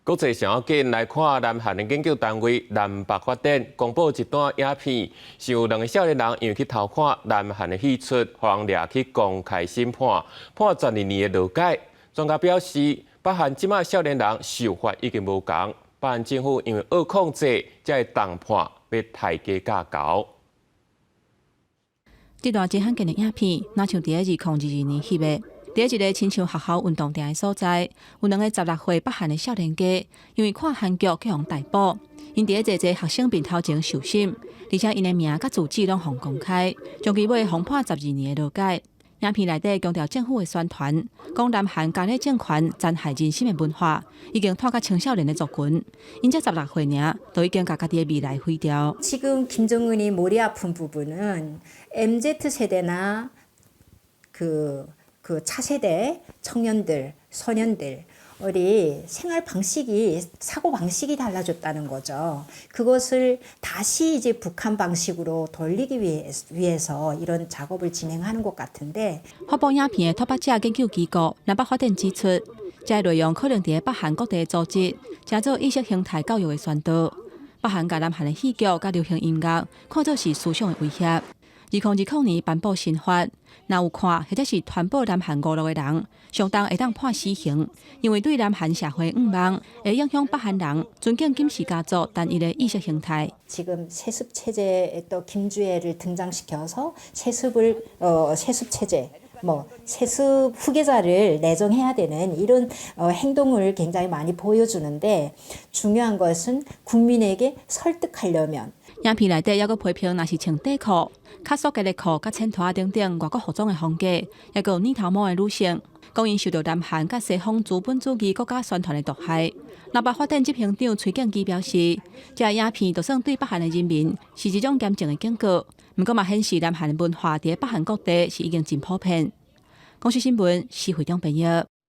國際上要緊來看，南韓的研究單位南北發展公布一段影片，是有兩个少年人因為去偷看南韓的戲出，予人掠去公開審判，判12年的勞改。專家表示，北韓這馬少年人受罰已經無仝，北韓政府因為愛控制，才會重判欲刣雞教猴。這段真罕見的影片，若像佇咧2022年翕的。佇一個親像學校運動場的所在，有兩个16歲北韓的少年家，因為看韓劇去予逮捕，𪜶佇咧濟濟學生面頭前受審，而且𪜶的名佮住址攏予公開，終其尾予判12年的勞改。影片內底強調政府的宣傳，講南韓家己政權殘害人心的文化，已經拖佮青少年的族群，𪜶才16歲爾，就已經共家己的未來毀掉。 지금 김정은이 머리 아픈 부분은 MZ 세대나 그 차세대 청년들, 소년들 우리 생활 방식이 사고 방식이 달라졌다는 거죠. 그것을 다시 이제 북한 방식으로 돌리기 위해서 이런 작업을 진행하는 것 같은데. 發布影片的拓跋者研究機構南北發展指出，這個內容可能佇咧北韓各地組織，成做意識形態教育的宣導。北韓共南韓的戲劇佮流行音樂看做是思想的威脅。2020年頒布新法，若有看或者是傳播南韓娛樂的人，上重會當判死刑，因為對南韓社會誤望，會影響北韓人尊敬金氏家族單一的意識形態。 지금 세습 체제에 또 김주애를 등장시켜서 세습을 어 세습 체제 뭐 세습 후계자를 내정해야 되는 이런 행동을 굉장히 많이 보여주는데 중요한 것은 국민에게 설득하려면 影片內底猶閣批評，若是穿短褲、較索吉的褲、佮淺拖仔等等外國服裝的風格，抑閣有膩頭毛的女性，講𪜶受著南韓佮西方資本主義國家宣傳的毒害。南北發展執行長崔建基表示，這个影片就算對北韓的人民是一種嚴正的警告，毋過嘛顯示南韓的文化佇北韓各地是已經真普遍。公視新聞施惠中編譯。